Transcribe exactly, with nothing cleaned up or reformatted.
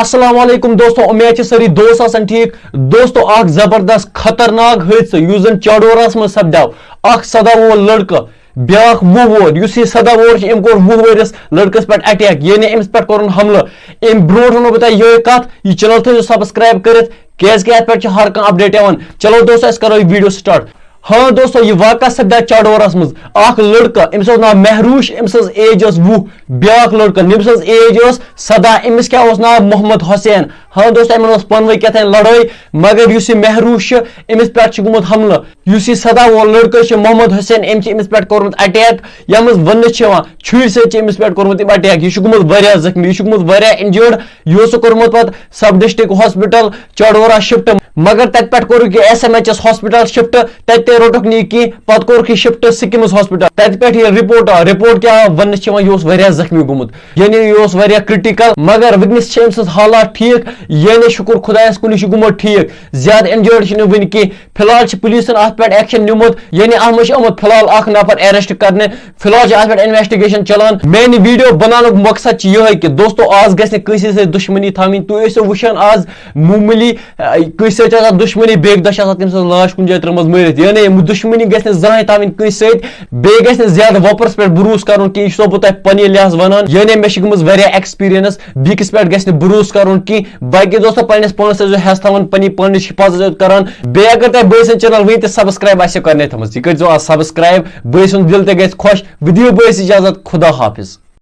السلام علیکم دوستو، امید چھِ سٲری دوست آسان ٹھیٖک۔ دوستو، اکھ زبردست خطرناک حٲدثہٕ یُس زن چاڈوراہس منٛز سپدیو۔ اکھ سداہ وُہُر لڑکہٕ، بیاکھ وُہ وُہُر۔ یُس یہِ سداہ وُہُر چھُ، أمۍ کوٚر وُہ ؤرِس لڑکس پٮ۪ٹھ اٹیک، یعنی أمِس پٮ۪ٹھ کوٚرُن حملہٕ۔ أمۍ برونٛٹھ ونو بہٕ تۄہہِ یِہوٚے کتھ، یہِ channel تھٲیِو subscribe کٔرِتھ، کیازِ کہِ اتھ پٮ۪ٹھ چھِ ہر کانٛہہ update یِوان۔ چلو دوستو، أسۍ کرو یہِ video start۔ ہاں دوستو، یہِ واقعہ سپدیو چاڈوراہس منٛز۔ اکھ لڑکہٕ، أمِس اوس ناو مہروش، أمۍ سٕنٛز age ٲس وُہ۔ بیاکھ لڑکہٕ، أمۍ سٕنٛز age ٲس سداہ، أمِس کیٛاہ اوس ناو؟ محمد حسین۔ ہاں دوستو، یِمن ٲس پانہٕ ؤنۍ کیٛاہ تام لڑٲے، مگر یُس یہِ مہروش چھُ، أمِس پٮ۪ٹھ چھُ گوٚمُت حملہٕ۔ یُس یہِ سداہ وُہُر لڑکہٕ چھُ، محمد حسین، أمۍ چھُ أمِس پٮ۪ٹھ کوٚرمُت attack، یَتھ منٛز وننہٕ چھِ یِوان، چھُرِ سۭتۍ چھِ أمِس پٮ۪ٹھ کوٚرمُت أمۍ attack۔ یہِ چھُ گوٚمُت واریاہ زخمی، یہِ چھُ گوٚمُت واریاہ injured۔ یہِ اوسُکھ کوٚرمُت پتہٕ sub district hospital Chadoora shift، مگر تتہِ پٮ۪ٹھ کوٚرُکھ یہِ S M H S hospital shift، تتہِ تہِ روٚٹُکھ نہٕ یہِ کینٛہہ، پتہٕ کوٚرُکھ یہِ shift SIMS hospital۔ تتہِ پٮ۪ٹھ ییٚلہِ report آو، report کیٛاہ آو؟ وننہٕ چھِ یِوان، یہِ اوس واریاہ زخمی گوٚمُت، یعنی یہِ اوس واریاہ critical، مگر وٕنکیٚنس چھِ أمۍ سٕنٛز حالات ٹھیٖک، یعنی شُکُر خۄدایس کُن، یہِ چھُ گوٚمُت ٹھیٖک، زیادٕ injured چھِنہٕ وٕنہِ کینٛہہ۔ فی الحال چھِ پُلیٖسن اتھ پٮ۪ٹھ action نیومُت، یعنی اتھ منٛز چھِ آمُت فی الحال اکھ نفر arrest کرنہٕ۔ فی الحال چھِ اتھ پٮ۪ٹھ investigation چلان۔ میانہِ video بناونُک مقصد چھُ یِہوٚے کہِ دوستو، آز گژھِ نہٕ کٲنٛسہِ سۭتۍ دُشمنی تھاوٕنۍ۔ تُہۍ ٲسِو وٕچھان آز معموٗلی، آ، کٲنٛسہِ سۭتۍ چھِ آسان دُشمنی، بیٚکہِ دۄہ چھِ آسان تٔمۍ سٕنٛز لاش کُنہِ جایہِ ترٲومٕژ مٲرِتھ۔ یعنی یِم دُشمنی گژھِ نہٕ زٕہٕنۍ تھاوٕنۍ کٲنٛسہِ سۭتۍ۔ بیٚیہِ گژھِ نہٕ زیادٕ وۄپرس پٮ۪ٹھ بروسہٕ کرُن کینٛہہ، یہِ چھُسو بہٕ تۄہہِ پننہِ لحاظ ونان۔ یعنی مےٚ چھِ گٔمٕژ واریاہ experience، بیٚکِس پٮ۪ٹھ گژھِ نہٕ بروسہٕ کرُن کینٛہہ۔ باقی دوستو، پننِس پانس ٲسۍزیو ہٮ۪س تھاوان، پننہِ پانٕچ حفاظت ٲسۍزیو کران۔ بیٚیہِ اگر تۄہہِ بٲے سٕنٛز channel وٕنہِ تہِ subscribe آسہِ کرنَے تھٲمٕژ، یہِ کٔرۍزیو آز subscribe۔ بٲے سُنٛد دِل تہِ گژھِ خۄش۔ Video بٲے سٕنٛز اجازت، خدا حافظ۔